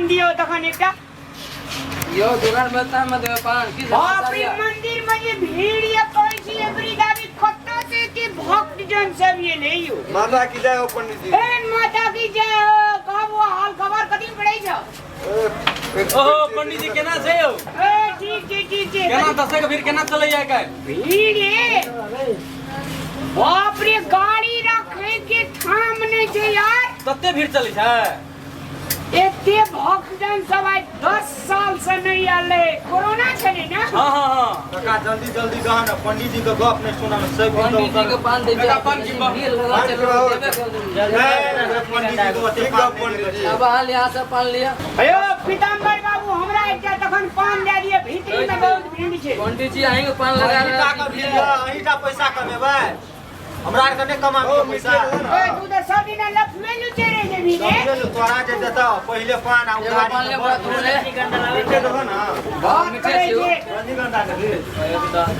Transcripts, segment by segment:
पान दियो तखन एकटा। यो दुकान में ता मत पान की बाप रे, मंदिर में जे भीड़ ये कहै छी एबरी दाबी कत्ता से के भक्तजन सब ये ले यो। माता की जय हो पंडित जी। ए माता की जय हो। कहबो हाल खबर कदी पड़ै छ? ओहो पंडित जी केना छै यौ? ए ठीक छै, ठीक छै। केना दसै के भीड़ केना चलैया काल्हि? भीड़ ये बाप रे, गाड़ी रखे के ठाम नहीं छै यार। कते भीड़ चलै छै? एते भक्तजन सब आइ 10 साल से नहीं आयल रहे, कोरोना छलै ना। हाँ हाँ हाँ। काका जल्दी जल्दी गह ना, पंडित जी के गप नहीं सुना से भी। पंडित जी के पान दे। काका, पान की भीड़ लगल छै, लोग देबे कर देबै। पंडित जी के ओते पान नहीं देबै छै। अब अहाँ यहाँ से पान लिअ। अयो पीताम्बर बाबू, हमरा एकटा तखन पान दए दिअ, भीतरी में बहुत भीड़ छै। पंडित जी अहीं के पान लगा अहींटा के भीड़ यऽ, अहींटा पैसा कमेबै, हमरा आरके नहि कमाबै पैसा। ए तू तऽ सब दिना लफुए लुचे रहि जेबही रे। समझे लो, तोरा जे देतौ पहिले पान आ एगो उधारी। पान ले बड़ा दूर रे। मिठे दहो ना। बात मिठे करै छियौ। छै। रजनीगंधा के दे।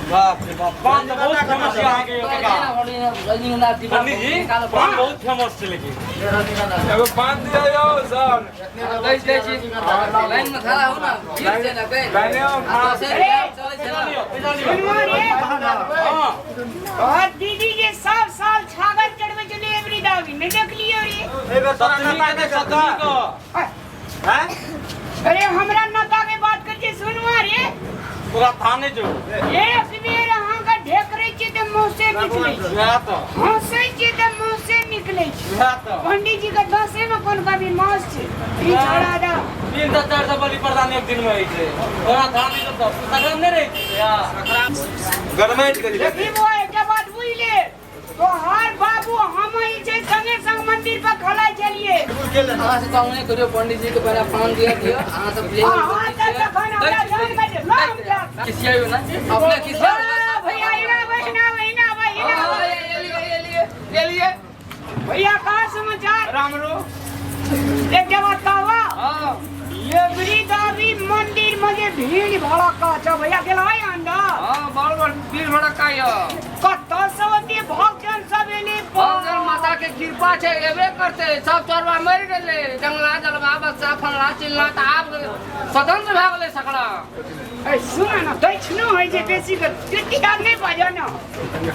बाप रे बाप, पान तऽ बहुत फेमस छै अहाँके यौ काका। रजनीगंधा दीवा पंडित जी पान बहुत फेमस छै लेकिन। ले रजनीगंधा। एगो पान दिया यौ सर। दै दै छी, लाइन में खड़ा हो ना, भीड़ छै ना कहीं। लाइने में खड़ा। दसे रुपया चलै छै पैसा ना। लियौ, पैसा लियौ। सुनबो रे। हाँ। और दीदी जे सब साल छागर चढ़बै छलै एबरी दाबी नहि देखलियौ रे। एहि बेर तोरा सतमी नता के नहि सतमी देतौ? के हैं? अरे हमरा नता के बात कर छै, सुनवा रे। तोरा थाने जो एक बेर अहाँके ढेकरै छियै तऽ मुँह से निकलै छै, वएह तऽ। हँसै छियै तऽ मुँह से निकलै छै। वएह तऽ। पंडित जी के दसे में कोन कभी मास छै ई छोड़ा दा। 300 400 बलि प्रदान एक दिन में होइ छै, तोरा थाने जो तऽ सकराम नहि रहै छै या गरमाइट करी। देखी बौआ, एकटा बात बुझि ले, तोहार बाबू हम ही छै संगे संग मंदिर पर खलाइ छलिए। अहाँ से तो नहीं करियो, पंडित जी के पहले पान दिया दियो, अहाँ सब ले। हाँ हाँ, तऽ तखन हमरा जान बजे लो हमरा। खिसियाइयो ना अपने, खिसियाइयो। ओ भैया एना आबै, एना आबै, एना आबै, एना आबै। ये लिए, ये लिए। भैया का समाचार? रामरो। एक बात कहवा। हाँ। एवरी दाबी मंदिर में जे भीड़ भड़का छ भैया, गेल है अंदर? हाँ, बड़ बड़ भीड़ भड़का यो। कतऽ से ओते भक्तजन सब एले? भगवान माता के कृपा छै, एबे करते। सब चोरवा मरि गेलै, जंगला जलवा बच्चा फलना चिलना, तऽ आब स्वतंत्र भए गेलै सकरा। ए सुन न, दक्षिणो होइ छै बेसी के टिटी दाम नहि बाजऽ न,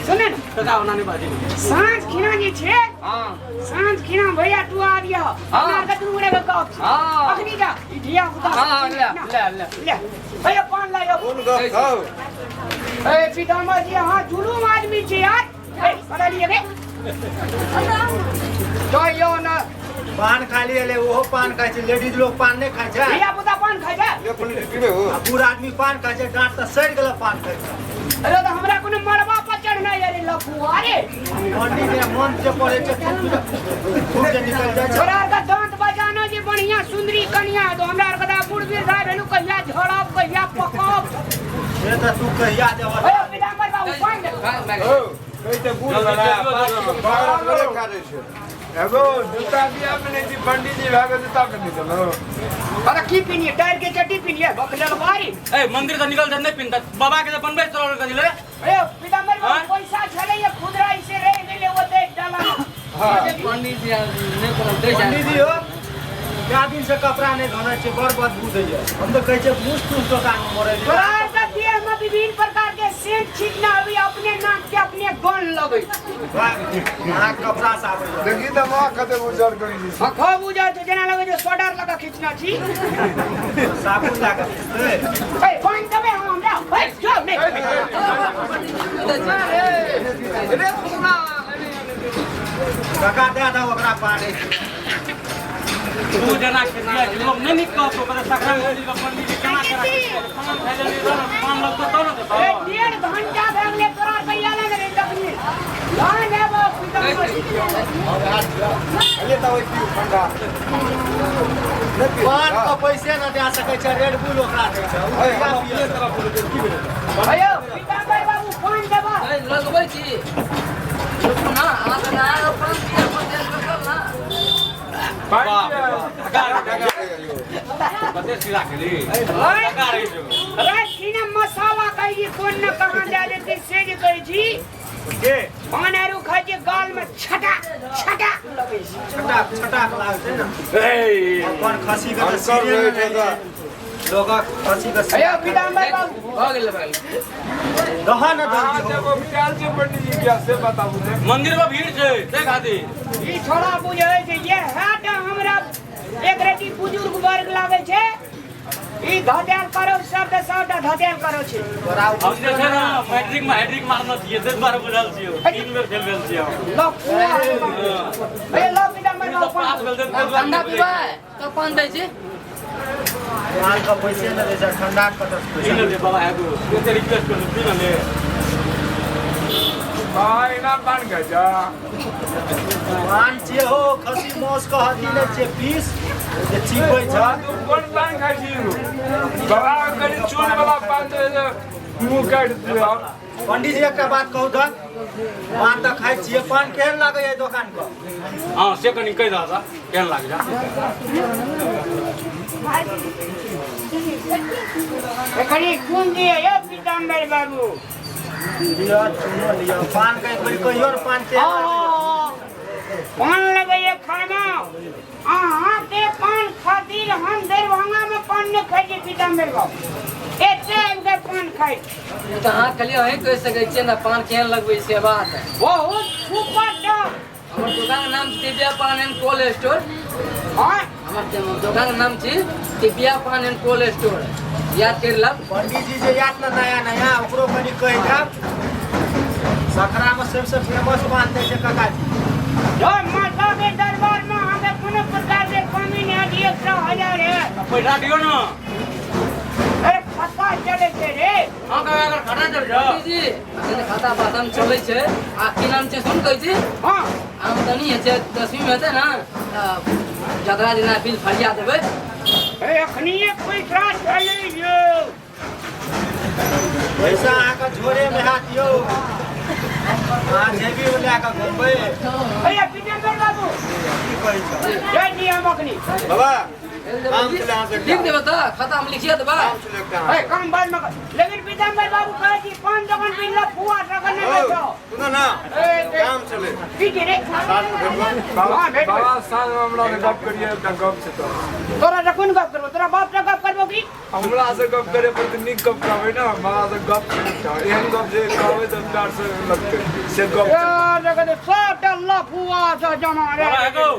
सुन न। काका ओना नहि बाजी। साँझ खिना जे छै। हाँ। साँझ खिना भैया तू आबियह। हाँ। हमरा आरके दुनू गोटे के गप छै। हाँ। अखनी जा, ई धिया पुता। हाँ, ले ले ले। ले भैया पान लायो। कोन गप हौ? ए पीताम्बर जी, अहाँ जुलूम आदमी छी यार। ए पता लिए रे जाइयो न। पान खाली एलै, ओहो पान खाइ छै। लेडीज लोग पान नहि खाइ छै? धिया पुता पान खाइ छै? ले पंडित जी पीबे हो। आ बूढ़ आदमी पान खाइ छै, डाँट तऽ सड़ि गेलै पान खाइ छै। अरे तऽ हमरा कोनो मरबा पर चढ़ना ये रे लफुआ रे। पंडित जी मन जे पड़ै छै थूक जे निकलि जाइ छै। तोरा आरके दांत बजाना जे बढ़िया सुंदरी कनिया दो, हमरा आरके तऽ बूढ़ वृद्धा भेलु, कहिया झड़ब कहिया पकब। से तऽ तू कहिया देबह। ए पीताम्बर बाबू पान दे। हौ कहै छै बूढ़ जल्दी बला जल्दी। बारह थोड़े खा दै छै। एगो जूता दिया में छी पंडित जी भागे जूता पहिने छलौ। अरे की पिनिए, टायर के चड्डी पिनिए बकलेल बारी। ए मंदिर से निकल से नहीं पिनता, बाबा के बनबै चलल कथी ले। ए पीताम्बर बाबू हाँ? पैसा छलै ये खुदरा ऐसे रहि गेलै ओते डाला। पंडित जी नहि कोनो दै छै। पंडित जी हो, कए दिन से कपड़ा नहि धोने छै, बड़ बदबू दैया। हम तऽ कहै छियै मुस तुस दोकान मे मरै छै। तोरा आरके देह में विभिन्न प्रकार के सेंट छिटना अभी अपने नाक के अपने गन लगै छै। अहाँके कपड़ा से आबै। देखी तऽ माँ कते उजर करी छै। हाँ, खूब उजर छै, जेना लगै छै सोडर लगा खींचना छी। साबुन लए कऽ खींचतै। ए पानि देबै हम हमरा? ए जाउ नहि। रे फुकना। काका दए दहो ओकरा पानी। तू जेना खिसिया छै लोग नहि नीक कहतो, कहते सकरा मंदिर के पंडित जी केना केना पान खाइ ले पान लगतो तब ने देतौ। ए 1.5 घंटा भए गेलै तोरा आरके आयल नहि रे तखनी। लान आबो पीताम्बर। ले तऽ ओइ पीऊ ठंडा नहि पीऊ। पान के पैसे न दए सकै छै, रेड बुल ओकरा दै छै। ओ है, किया हम पियत? अपने तरफ बोलै की भेलै? भैया पीताम्बर बाबू पान देबा। लगबै छी रुकू ना, अहाँ तऽ ना पान दिअ, अपन देश लगल ना। बाप रे बाप, कते सिला खेली लगा रही छौ। राति खिना मसाला कहै छी कोन न कहाँ दए देतै से जे कहै छी। के पान आरू खाइ छी गाल में छटा छटा। सकै छी। छटाक छटाक लागतै ने। अपन खस्सी के तऽ हम सब सिरे रहै नहि छै तऽ। छै। लोकक खस्सी के हे पीताम्बर बाबू भऽ गेलै भऽ गेलै। दह ने अहाँ जल्दी जब हो। कैल छै पंडीजी के से बताबू ने। मंदिर में भीड़ छै से खातिर। ई छोड़ा बुझै छै ये तऽ हमरा एक रति बुजुर्ग वर्ग लागै छै। ई धदेल करो शब्द सबटा धदेल करो छै। तोरा हम जे छै ने मैट्रिक में हैट्रिक मारने छियै ताहि दुआरे बुझल छियै। 3 बेर फेल भेल छियै हम। लो हे लो पीताम्बर बाबू पास भेल छै ताहि दुआरे। ठंडा पीबै तऽ पान दै छी। पान के पैसे नहि दै छै, ठंडा के कतऽ से पी पैसा ने ले बाबा एगो एते रिक्वेस्ट करू पी ने ले। बाबा एना पान खाइ छ? पान छियै हो, खस्सी मांस के हड्डी नहि छियै, पीस जे चिबै छ। तू कोन पान खाइ छी? बाबा कनि चून वाला पान दे दे, मुँह काटि दियौ। पंडीजी एकटा बात कहू तऽ, पान तऽ खाइ छियै, पान केहन लागैया दोकान के? हाँ से कनि कहि दह तऽ केहन लागै छै? कनि चून दिअ यौ पीताम्बर बाबू। लिअ चूनो लिअ, पान के एक बेर कहियो ने पान केहन लागैया? पान लगैया खाना। अहाँके पान खातिर हम दरभंगा में पान नहि खाइ छी पीताम्बर बाबू, एते आबि कऽ पान खाइ छी। तऽ अहाँ खाली अहीं कहि सकै छियै ने पान केहन लगबै छै बात। बहुत सुपर टॉप। हमर दोकानके नाम दिव्या पान एंड कोल्ड स्टोर। हाँ हमर दोकानके नाम छी दिव्या पान एंड कोल्ड स्टोर, याद करि लब। पंडीजी जे याद ने नया नया ओकरो कनि कहि देब, सकरा में सबसे फेमस पान दै छै काकाजी। जय माता के दरबार में अहाँके कोनो प्रकार के कमी नहि हत, 100,000 है। पैसा दियौ ने। अरे खाता चलै छै रे। हाँ काका अगर खाता चल जा। पंडीजी अखन खाता बातम चलै छै। आ की नाम छै सुन कहै छी? हाँ आमदनी होइ छै 10वीं में हेतै ने तऽ जतरा दिना बिल फरिया देबै। हे अखनिये पैसा चलै यौ। पैसा अहाँके झोरे में हाथ यौ, अहाँ जेबी में लए कऽ घुमबै। हे पीताम्बर बाबू की कहै छ? जय जी हम अखनी बाबा लिख देबै तऽ खाता में लिखिए देबै। हे काम बाद में कर। लेकिन पीताम्बर बाबू कहै छी पान दोकान बिल फुआ सके नहि बैठो। सुनो ना, काम चले। की छै रे? बाबा बाबा साँझ में हमरा से गप करिए, एकटा गप छै तो। तोरा से कोन गप करबो? तोरा बाप से गप करबो की? हमरा से गप करे पर तऽ नीक गप कहबै ने, बाबा से गप एहन गप जे कहबै तऽ प्यार से लगतै से गप। यार देखो सबटा लफुआ से जमा रे। बाबा एगो